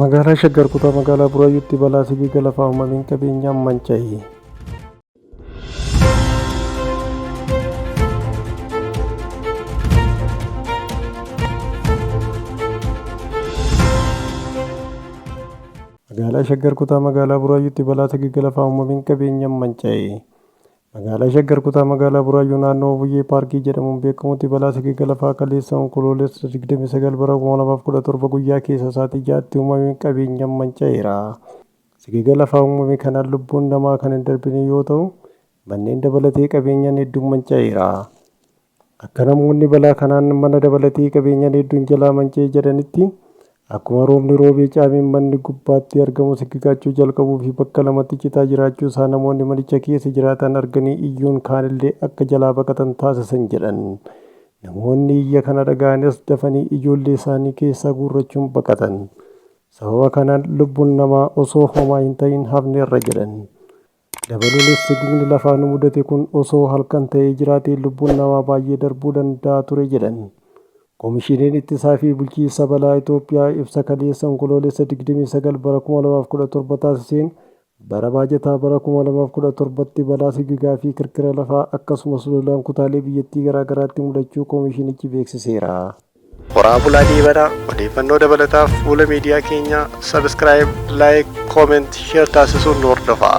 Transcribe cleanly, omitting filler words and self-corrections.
Magaalaa Shaggar kutaa magaalaa Buraayyuutti balaa sigiga lafaa uumameen qabeenyaan manca'e. Magaalaa Shaggar kutaa magaalaa Buraayyuutti balaa sigiga lafaa uumameen qabeenyaan manca'e. Magaalaa Shaggar kutaa magaalaa Buraayyuu naannoo Buyyee Paarkii jedhamuun beekamutti balaa sigiga lafaa kaleessa Onkoloolessa 29 bara 2017 guyyaa keessa sa'aatii 6tti uumameen qabeenyaan manca'eera. Sigiga lafaa uumame kanaan lubbuun namaa kan hin darbine yoo ta'u, manneen dabalatee qabeenyaan hedduun manca'eera. Akka namoonni balaa kanaan mana dabalatee qabeenyaan hedduun jalaa manca'e jedhanitti, akkuma roobni roobee caameen manni gubbaatti argamu sigigaachuu jalqabuu fi bakka lamatti citaa jiraachuu isaa namoonni manicha keessa jiraatan arganii iyyuun kaanillee akka jalaa baqatan taasisan jedhan. Namoonni iyya kana dhaga'anis dafanii ijoollee isaanii keessaa guurrachuun baqatan. Sababa kanaan lubbuun namaa osoo homaa hin ta'in hafneerra jedhan. Dabaluunis sigigni lafaa nu mudate kun osoo halkan ta'ee jiraatee lubbuun namaa baay'ee darbuu danda'a ture jedhan. Komishiniin Ittisaa fi Bulchiinsa Balaa Itoophiyaa ibsa kaleessa Onkoloolessa 29 bara 2017 taasiseen bara baajataa bara 2017tti balaa sigigaa fi kirkira lafaa akkasumas lolaan kutaalee biyyattii garaagaraatti mudachuu komishinichi beeksiseera. Horaa Bulaa Deebanaa odeeffannoo dabalataaf fuula miidiyaa keenyaa subscribe, like, comment, share taasisuun nu hordofaa.